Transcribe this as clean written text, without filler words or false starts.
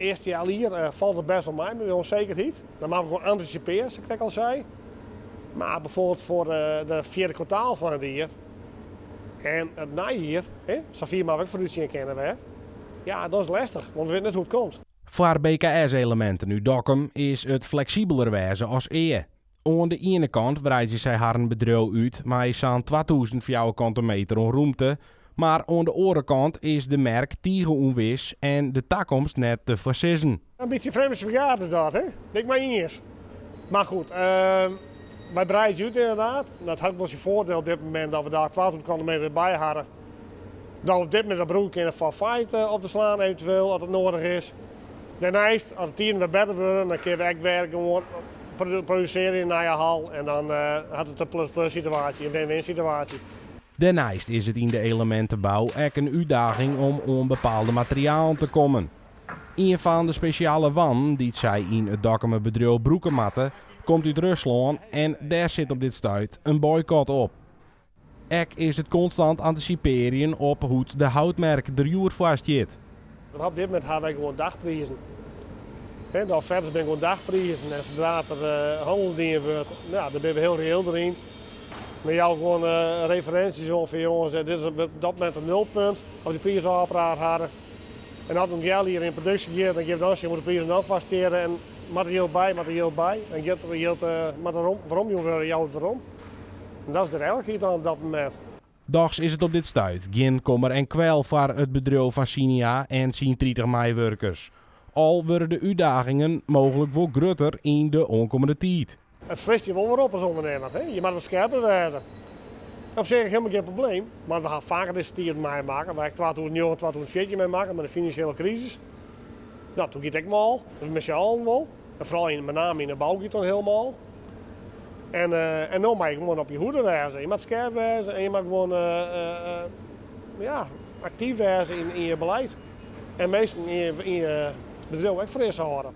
Earste healjier falt it bêst wol mei mei de ûnsekerheid. Dan moatte we gewoan antisipearje, sa't ik krekt al sei. Mar bijvoorbeeld foar de fjirde kwartaal fan it jier en it neijier, safier moatte we ek foarút sjen kinne wer. Ja, dat is lestich, want we witte net hoe't it komt. Foar BKS-Elementen út Dokkum is it fleksibeler wêze as ea. Oan de iene kant wreidzje sy harren bedriuw út mei sa'n 2000 fjouwerkante meter oan rûmte, mar oan de oare kant is de merk tige ûnwis en de takomst net te foarsizzen. In bytsje frjemde spagaat is dat, hè? Bin ik mei iens. Mar goed, wy breidzje út inderdaad. Dat hat wol syn foardiel op dit momint dat we daar 2000 kante meter by hawwe. Dat we op dit momint dat brûke kinne foar feit op te slaan eventueel as it noadich is. Dêrneist, as de tiden wer better wurde, dan kinne we ek wer gewoan produsearje yn in nije hal en dan hat it in plus-plus situaasje, in win-win situaasje. Dêrneist is it yn de elemintebou ek in útdaging om oan bepaalde materialen te kommen. Ien fan de spesjale wannen dy't sy yn it Dokkumer bedriuw brûke moatte, komt út Ruslân en dêr sit op dit stuit in boykot op. Ek is it konstant antisipearjen op hoe't de houtmerk der hjoed foar stiet. Op dit momint hawwe wy gewoan dagprizen. De offertes binne gewoan dagprizen en sadra't der hannel dien wurdt, dan binne we hiel reëel deryn. We jouwe gewoan referinsjes oan fan jonges, dit is op dat momint in nulpunt, as we dy priis ôfpraat hawwe. En as it in healjier yn produksje giet, dan gean we dan sjen hoe't de prizen dan foar steane en moat der jild by, moat der jild by. En giet der jild, moat der weromjûn wurde, jouwe we it werom. En dat is de realiteit dan op dat momint. Dochs is it op dit stuit gjin kommer en kwel foar it bedriuw fan Sinia en syn 30 meiwurkers. Al wurde de útdagingen mooglik wol grutter yn de oankommende tiid. It frist je wol wer op as ûndernimmer. Je moatte wat skerper wêze. Op sich hielendal gjin probleem, want we ha faker dizze tiid meimakke. We ha ek 2009, 2014 meimakke mei de finansjele krisis. No, toen gie it ek mâl. Dat mei syn allen wol. En foaral yn, met name yn de bou gie it dan hiel mâl. En, en no moat je gewoan op je hoede wêze. Je moat skerp wêze en je moat gewoan ja, aktyf wêze yn je beleid. En minsken yn je bedriuw ek fris hâlde.